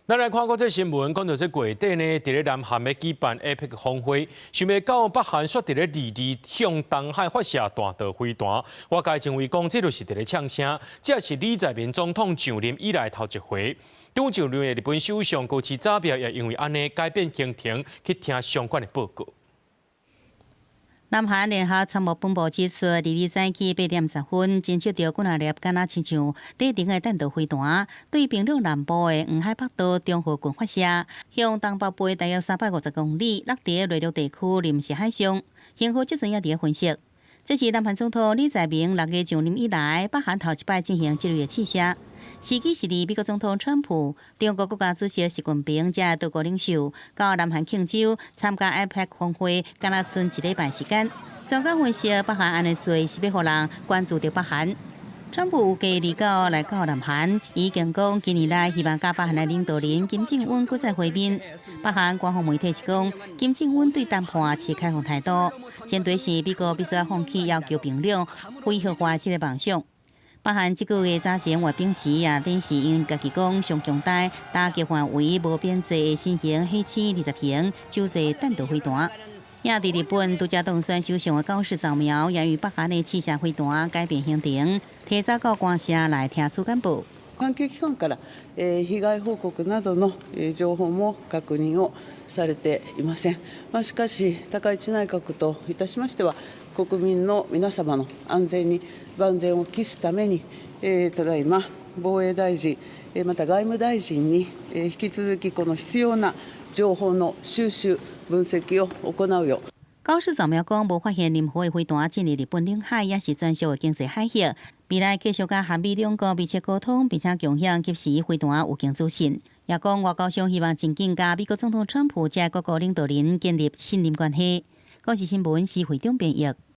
咱來看國際新聞，講到這月底呢，佇咧南韓欲舉辦 APEC 峰會，想袂到北韓煞佇咧二二向東海發射彈道飛彈，外界認為講這就是佇咧嗆聲，這是李在明總統上任以來頭一回。剛就任的日本首相高市早苗也因為按呢改變行程去聽相關的報告。南韓聯合參謀本部指出，二二早起8點10分，偵測著幾若粒敢若親像短程的彈道飛彈，對平壤南部的黃海北道中和郡發射，向東北飛大約350公里，落佇內陸地區臨時海上。型號這陣也佇咧分析，這是南韓總統李在明6月上任以來，北韓頭一擺進行這類的試射。時機是佇美國總統川普、中國國家主席習近平這多國領袖到南韓慶州參加 APEC 峰會，敢若賰一禮拜時間。專家分析，北韓按呢做是欲予人關注著北韓。川普預計29來到南韓，已經講近年來希望佮北韓的領導人金正恩閣再會面。北韓官方媒體是講，金正恩對談判持開放態度，前提是美國必須放棄要求平壤非核化這个夢想。北韓這個月早前閱兵時也展示𪜶家己講上強大打擊範圍無邊際的新型火星20型洲際彈道飛彈。也佇日本拄才當選首相的高市早苗也與北韓的試射飛彈改變行程，提早到官舍來聽取簡報。関係機関から被害報告などの情報も確認をされていません。まあ、しかし、高市内閣といたしましては、国民の皆様の安全に万全を期すために、ただいま防衛大臣、また外務大臣に引き続きこの必要な情報の収集、分析を行うよう。高市早苗講，無發現任何的飛彈進入日本領海，抑是專屬的經濟海域。未來繼續佮韓美兩國密切溝通，並且共享及時飛彈預警資訊。也講外交上希望真緊佮美國總統川普這各國領導人建立信任關係。公視新聞施惠中編譯。